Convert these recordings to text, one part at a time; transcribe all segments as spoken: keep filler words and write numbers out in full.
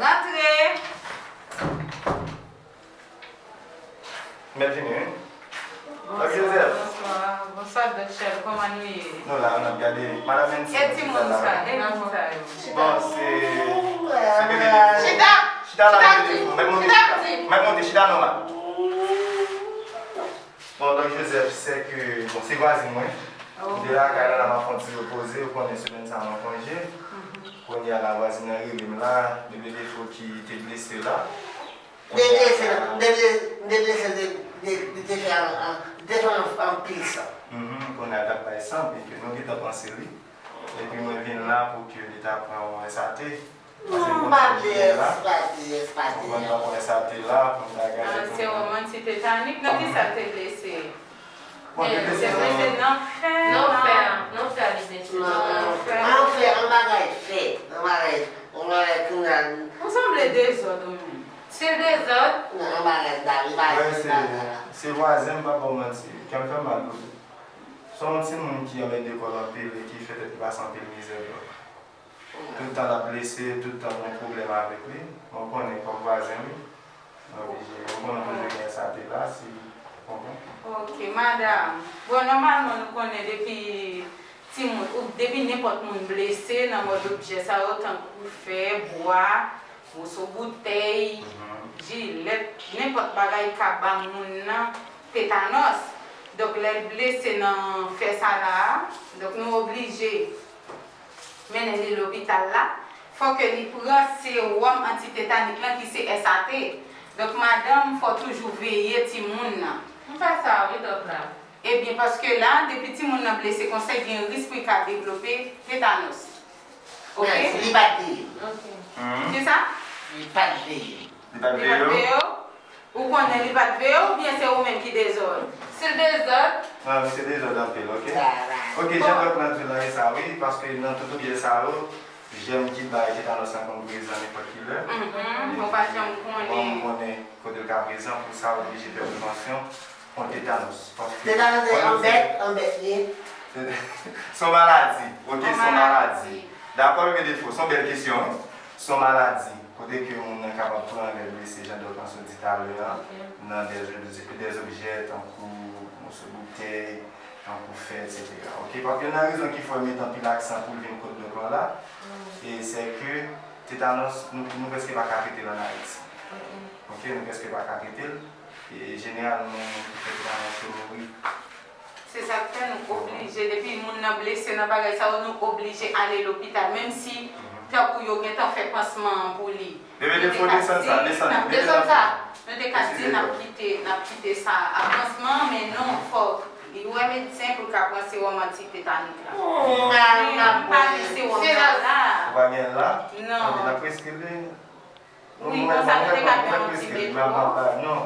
Rantre. Mèt vini, wi. Bonswa, bonswa. Bonswa, Dòk Chèl. Kòman nou ye? Nou la, n ap gade. Madan Mensi. E timoun sa, e moun sa yo? Bon, se, se bebe li. Chita! Chita la, bebe li. Mèt monte chita. Mwen monte, chita non la. Bon, donk Joseph, se ke, bon, se vwazin mwen. M te lakay la, la m ap fè yon ti repoze, ou konnen semèn sa mwen konje. Kounye a la, vwazin nan rele m la, de Defo ki te blese la. M te blese, m te ble-, m te blese, de, de, de te fè an, an, de te fè an, anpil san. Mhm, kounye a t ap bay san, byenke nou gentan panse li. Epi mwen vin la pou ke li ta pran yon S A T. Paske m konn pa vle S A T, S A T. Ou konn pa pran S A T la, pou m ta gade. Ah, se yon anti-tetanik. Nan ki sa l te blese? Bon, te blese nan fè. Nan fè, nan fè li blese. Nan fè. An fè, an bagay fè. An bagay, an bagay kounye a. Ou sanble dezòd ou menm. Se dezòd. Nan, an bagay dam, li pa jwenn bagay la. Se vwazen, m p ap ba w manti. Kè m fè mal wi. Se yon timoun ki anmède kò l anpil e ki fè tèt li pase anpil mizè, bro. Tout tan l ap blese, tout tan gen pwoblèm avèk li. Mwen konnen kòm vwazen li, mwen oblije, mwen konnen toujou gen S A T la, si, konprann. Ok, madanm. Bon, nòmalman, nou konnen depi timoun, ou depi nenpòt moun blese nan mòd objè sa yo, tankou fè, bwa, moso boutèy, jilèt, nenpòt bagay ka ba moun nan tetanòs. Donk, lè l blese nan fè sa la a, donk, nou oblije mennen li lopital la, fò ke li pran sewòm antitetanik lan ki se S A T. Donk, madanm, fò toujou veye timoun nan. M fè sa wi, dòk la. Ebyen, paske la, depi timoun nan blese konsa, gen risk pou li ka devlope tetanòs. Ok? Mèsi, li pa t veye. Ok. Kisa? Li pa t veye. Li pa t veye w? Ou konnen li pa t veye w oubyen se ou menm ki dezòd? Se dezòd. Ah, se dezòd anpil, ok. Ok, jan dòk nan di la, e sa wi, paske nan tout objè sa yo, jèm ki bay tetanòs lan konn prezan nenpòt ki lè. Mhm, ou pa janm konnen. Bon, m konnen kote l ka prezan, pou sa, ou oblije fè prevansyon kont tetanòs. Paske tetanòs se yon bèt, yon bèt li ye. Se yon maladi, ok, se yon maladi. Dakò, Bebe Defo, se yon bèl kesyon, wi. Se yon maladi, kote ke moun nan kapab pran lè l blese, jan dòk lan sot di talè a, nan dè, dè objè, tankou moso boutèy, tankou fè, etsetera. Ok, paske youn nan rezon ki fè m met anpil aksan pou l vin kot dòk lan la, e se ke tetanòs, nou, nou prèske pa ka trete l ann Ayiti. Ok, nou prèske pa ka trete l. E jeneralman, moun ki fè tetanòs yo mouri. Se sa k fè nou oblije, depi moun nan blese nan bagay sa yo, nou oblije ale lopital, menm si tankou yo gentan fè pansman an pou li. Bebe Defo, desann sa, desann, desann sa. Nou te ka di n ap kite, n ap kite sa a pansman an, men non, fòk, ou wè medsen pou l ka pran sewòm antitetanik la. M pa gen sewòm sa la. Ou pa gen l la? Non. Anben, n ap preskriv li. Wi, konsa nou te ka fè yon ti metwo. Non.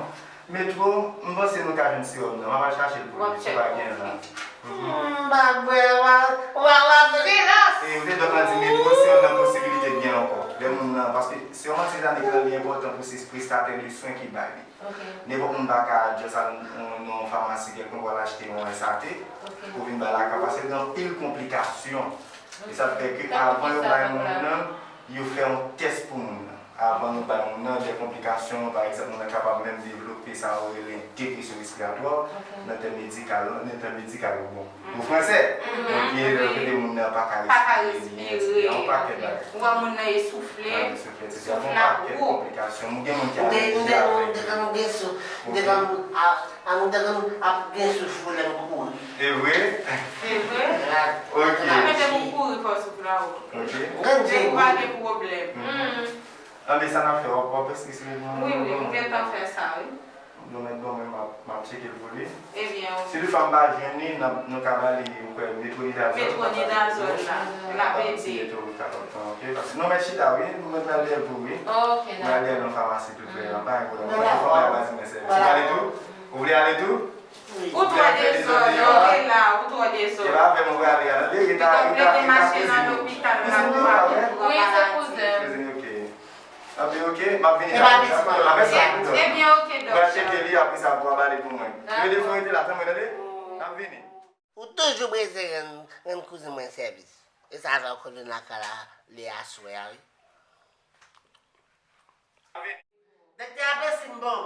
Metwo, m panse nou ka jwenn sewòm nan. M ap al chache l pou nou, si pa gen la. M pa kwè, w a, w a, w a silans. E, ou te dòk lan di metwo, se youn nan posibilite k gen ankò. Lè moun nan, paske sewòm antitetanik lan, li enpòtan pou se prestatè de swen ki bay li. Nenpòt moun pa ka just al nan yon famasi kèlkonk, w al achte yon S A T, pou vin bay lakay, paske gen anpil konplikasyon. E sa fè ke avan yo bay moun nan, yo fè yon tès pou moun nan. Avan nou bay moun nan, de konplikasyon, pa egzanp, moun nan kapab menm devlope sa yo rele depresyon respiratwa, nan tèm medikal, nan tèm medikal yo, bon. Pou fransè, donk, gen lè kote moun nan pa ka respire, li gen yon pakèt bagay. Ou wè moun nan esoufle, souf la gwo. Ou gen moun ki alerji avèk li. Ou gen moun ap gen souf lè m kouri. E vre? E vre? Ok. Sa mete pou kouri fò souf la wo. Ok. Depi w pa gen pwoblèm. Anben, sa n ap fè, w ap, w ap preskriv li pou mwen? Wi, wi, m gentan fè sa, wi. Bon, mèt, bon, mwen, m ap, m ap tcheke l pou li. Ebyen, ok. Si toutfwa m pa jwenn li, n ap, nou ka ba li, m kwè, metwonidazòl. Metwonidazòl la, l ap ede. Ti metwo kapab pran, ok? Paske nou mèt chita, wi, nou mèt pral dèyè l pou, wi. Ok, dakò. Pral dèyè l nan famasi tou prè, pa gen pwoblèm. Mwen, fò mwen al pase mwen sèvis. Ou vle ale tou? Ou vle ale tou? Ou twò dezòd, ou te la, ou twò dezòd. E pa avè m ou prale a, tande? Reta, reta, reta, kouzin. Kouzin li ou pa vre? Wi, se kouzen. Kouzin, ok. Anben, ok, m ap vini. E pa piti, non. Ebyen, ok, dòk. M pral tcheke li, apre sa, pou w ap ale pou mwen. Dakò. Rete, fò rete la, tann mwen, tande? M ap vini. Ou toujou prese rann, rann kouzin mwen sèvis. E sa fè w konnen lakay la, lè aswè a, wi. Dèk te aplesi m bon.